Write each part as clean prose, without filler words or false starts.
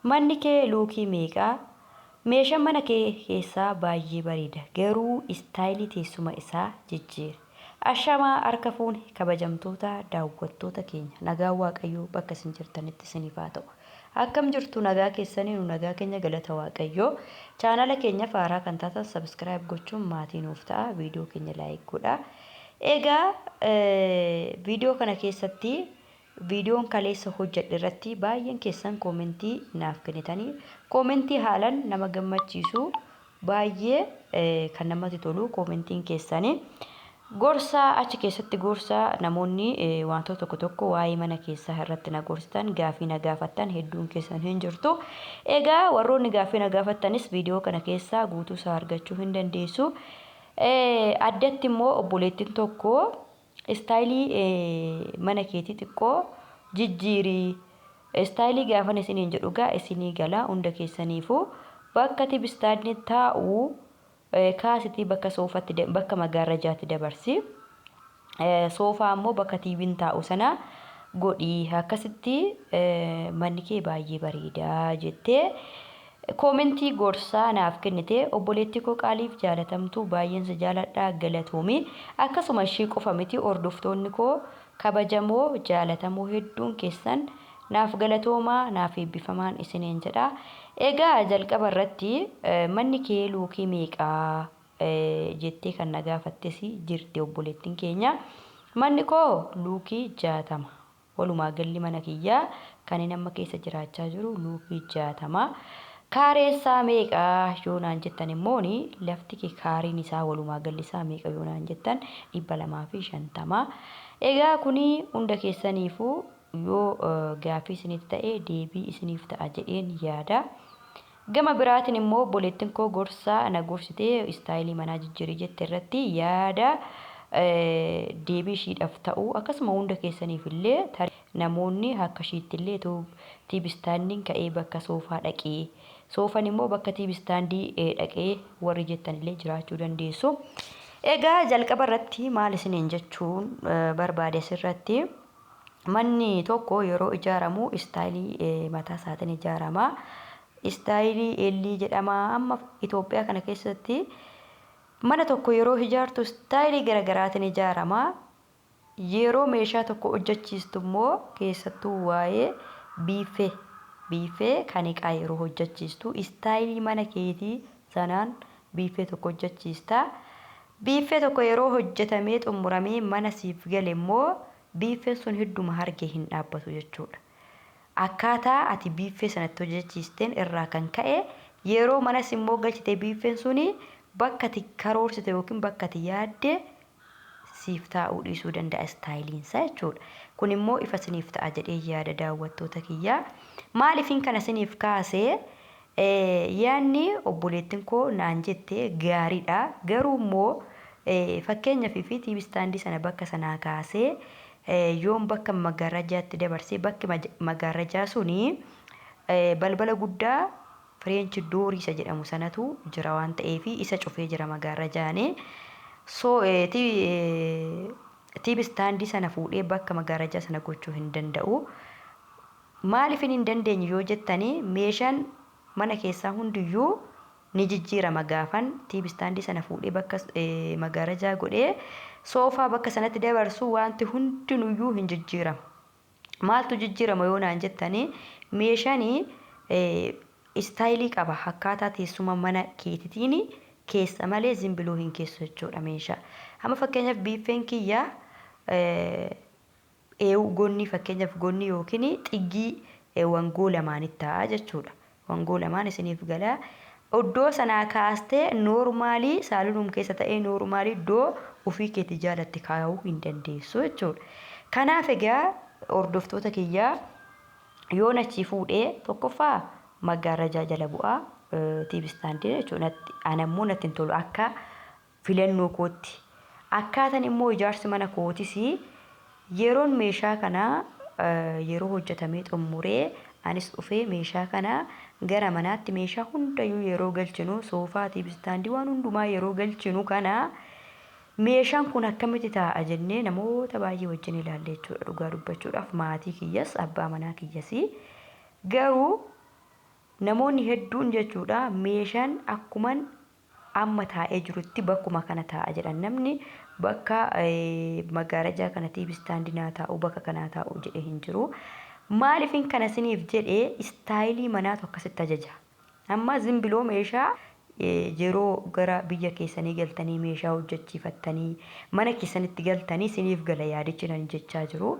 Manni kee luukii meeqa? Meeshaan mana kee keessaa baay'ee bareeda, garuu istaayilii teessuma isaa jijjiiri. Ashamaa harka fuune kabajamtoota daawwattoota keenya, nagaan Waaqayyoo bakka isin jirtanitti isiniif haa ta'u. Akkam jirtu, nagaa keessanii? Nu nagaa keenya, galata Waaqayyoo. Chaanala keenyaaf haaraa kan taatan subscribe gochuun maatii nuuf ta'a. Viidiyoo keenya like godhaa. Egaa viidiyoo kana keessatti viidiyoon kaleessa hojjedhe irratti baay'een keessan koomentii naaf kennitanii, koomentii haalan nama gammachiisu, baay'ee kan namatti tolu koomentiin keessanii. Gorsaa achi keessatti gorsaa namoonni wantoota tokko tokko waa'ee mana keessaa irratti na gorsitan, gaafii na gaafattan hedduun keessan hin jirtu. Egaa warroonni gaafii na gaafattanis viidiyoo kana keessaa guutuu isaa argachuu hin dandeessu. Addatti immoo obboleettiin tokko istaayilii mana keetii xiqqoo jijjiiri. Istaayilii gaafan isiniin jedhu gaa isinii gala hunda keessaniifuu, bakka TV standiin taa'u kaasitii bakka soofatti, bakka magaarrajaatti dabarsi. Soofaa immoo bakka TVn taa'u sana godhi. Akkasitti manni kee baay'ee bareeda jettee koomentii gorsaa naaf kennite. Obboleettii koo qaaliif jaalatamtuu, baay'een si jaaladha, galatoomi. Akkasuma ishii qofa miti, hordoftoonni koo kabajamoo jaalatamoo hedduun keessan naaf galatoomaa, naaf eebbifamaan isiniin jedha. Egaa jalqaba irratti manni kee luukii meeqaa jettee kan na gaafattes jirti obboleettiin keenya. Manni koo luukii 60. Walumaa galli mana kiyyaa kan inni amma keessa jiraachaa jiru luukii 60. Kaareen isaa meeqa yoo naan jettan immoo, lafti kee kaareen isaa walumaa galli isaa meeqa yoo naan jettan, 250. Egaa kuni hunda keessaniifuu yoo gaaffii isinitti ta'e deebii isiniif ta'a jedheen yaada. Gama biraatiin immoo obboleettiin koo gorsa na gorsitee istaayilii manaa jijjiiri jette irratti yaada deebii ishiidhaaf ta'u, akkasuma hunda keessaniif illee, namoonni akka ishiitti illee TV standiin ka'ee bakka soofaa dhaqee, soofan immoo bakka TV standii dhaqee warri jettan illee jiraachuu dandeessu. Egaa jalqaba irratti maal isiniin jechuun barbaade asirratti? Manni tokko yeroo ijaaramu istaayilii mataa isaatiin ijaarama. Istaayilii L jedhama. Amma Itoophiyaa kana keessatti mana tokko yeroo ijaartu istaayilii garaagaraatiin ijaarama. Yeroo meeshaa tokko hojjechiistu immoo, keessattuu waa'ee biiffee, biiffee kan iqaa yeroo hojjechiistu, istaayilii mana keetii sanaan biiffee tokko hojjechiista. Biiffee tokko yeroo hojjetamee xumuramee mana siif gale immoo, biiffeen sun hidduma hargee hin dhaabbatu jechuudha. Akkaataa ati biiffee sanatti hojjechiisteen irraa kan ka'e, yeroo manas immoo galchite biiffeen suni bakka ati karoorsite yookiin bakka ati yaadde siif taa'uu dhiisuu danda'a istaayiliinsaa jechuudha. Kun immoo ifa isiniif ta'a jedhee yaada, daawwattoota kiyyaa. Maaliifin kana isiniif kaase? Yaadni obboleettiin koo naan jette gaariidha. Garuu immoo fakkeenyaaf fi TV standii sana bakka sanaa kaasee yoon bakka maggaarrajaatti dabarsee, bakki maggaarrajaa suni balbala guddaa French doorii isa jedhamu sanatu jira waan ta'eef isa cufee jira maggaarrajaani. So TV standii sana fuudhee bakka maggaarrajaa sana gochuu hin danda'u. Maaliif hin dandeenye yoo jettanii, meeshaan mana keessaa hundiyyuu ni jijjiirama gaafan TV standii sana fuudhee bakka maggaarrajaa godhee soofaa bakka sanatti dabarsu, wanti hundinuyyuu hin jijjiirama. Maaltu jijjiirama yoo naan jettanii, meeshaan istaayilii qaba, akkaataa teessuma mana keetitiin keessa malee zimbiloo hin keessu jechuudha meeshaa. Amma fakkeenyaaf biiffeen kiyya eewu gonni, fakkeenyaaf gonni yookiin xiggii wangoo lamaanitti ta'a jechuudha. Wangoo lamaan isiniif gala. Iddoo sanaa kaastee noormaalii saalonum keessa ta'ee noormaalii iddoo ofii keetii jaalatte kaa'uu hin dandeessu jechuudha. Kanaaf egaa hordoftoota kiyyaa, yoon achii fuudhee tokkoffaa maggaarrajaa jala bu'aa TV standii jechuudha. Ana immoo natti hin tolu akka filannoo kootti. Akkaataan immoo ijaarsi mana kootis, yeroon meeshaa kana yeroo hojjetamee xumuree anis dhufee meeshaa kana gara manaatti meeshaa hundayyuu yeroo galchinu, soofaa, TV standii, waan hundumaa yeroo galchinu kana, meeshaan kun akkamitti taa'a jennee namoota baay'ee wajjin ilaalle jechuudha, dhugaa dubbachuudhaaf maatii kiyyas abbaa manaa kiyyas. Garuu Namoonni hedduun jechuudha meeshaan akkuman amma taa'ee jirutti bakkuma kana taa'a jedhan. Namni bakka maggaarajaa kana TV stand naa taa'u bakka kanaa taa'u jedhe hin jiru. Maaliifin kana isiniif jedhe istaayilii manaatu akkasitti ajaja. Amma zimbiloo meeshaa yeroo gara biyya keessanii galtanii meeshaa hojjechiifattanii mana keessanitti galtanii isiniif gala yaadichi nan jechaa jiru.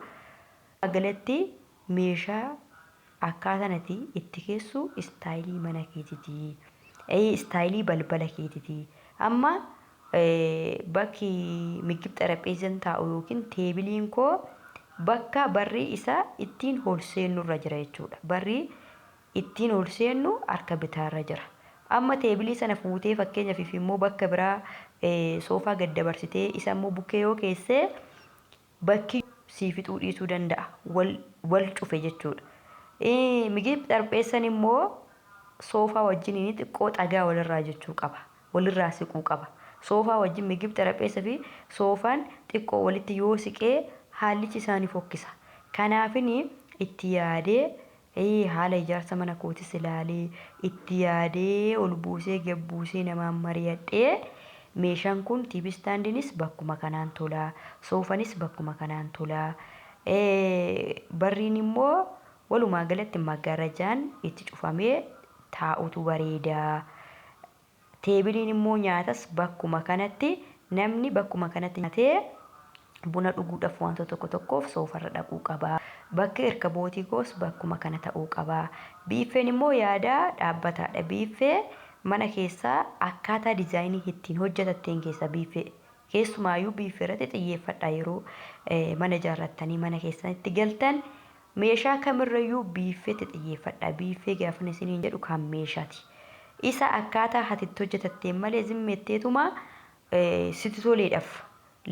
Galatti meeshaa akkaataan ati itti keessu istaayilii mana keetiti. Istaayilii balbala keetiti. Amma bakki migib xarapheezan taa'u yookiin teebiliin koo bakka barri isa ittiin ol seennurra jira jechuudha. Barri ittiin ol seennu harka bitaarra jira. Amma teebilii sana fuutee fakkeenyaaf immoo bakka biraa soofaa gad dabarsitee isa immoo bukkee yoo keessee bakki sii fixuu dhiisuu danda'a. Wal cufe jechuudha. Migib xarpheessan immoo soofaa wajjin inni xiqqoo xagaa walirraa jechuu qaba. Walirraa siquu qaba. Soofaa wajjin migib xarapheessa fi soofaan xiqqoo walitti yoo siqee haallichi isaanii fokkisa. Kanaafini itti yaadee haala ijaarsa mana kootis ilaalee itti yaadee ol buusee gad buusee namaan mari'adhee meeshaan kun TV standinis bakkuma kanaan tolaa, soofanis bakkuma kanaan tolaa. Barriin immoo walumaa galatti maggaarajaan itti cufamee taa'utu bareeda. Teebiliin immoo nyaatas bakkuma kanatti namni bakkuma kanatti nyaatee buna dhuguudhaaf wantoota tokko tokkoof soofarra dhaquu qaba. Bakki irkabootii koos bakkuma kana ta'uu qaba. Biiffeen immoo yaada dhaabbataadha. Biiffee mana keessaa akkaataa diizaayinii ittiin hojjetatteen keessa biiffee. Keessumaayyuu biiffee irratti xiyyeeffadhaa yeroo mana ijaarrattanii mana keessanitti galtan meeshaa kamirrayyuu biiffeetti xiyyeeffadhaa. Biiffee gaafa isiniin jedhu kan meeshaati. Isa akkaataa ati itti hojjetatteen malee zimmetteetuma sitti toleedhaaf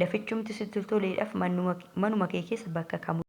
lafichumti sitti toleedhaaf manuma kee keessa bakka kamuu.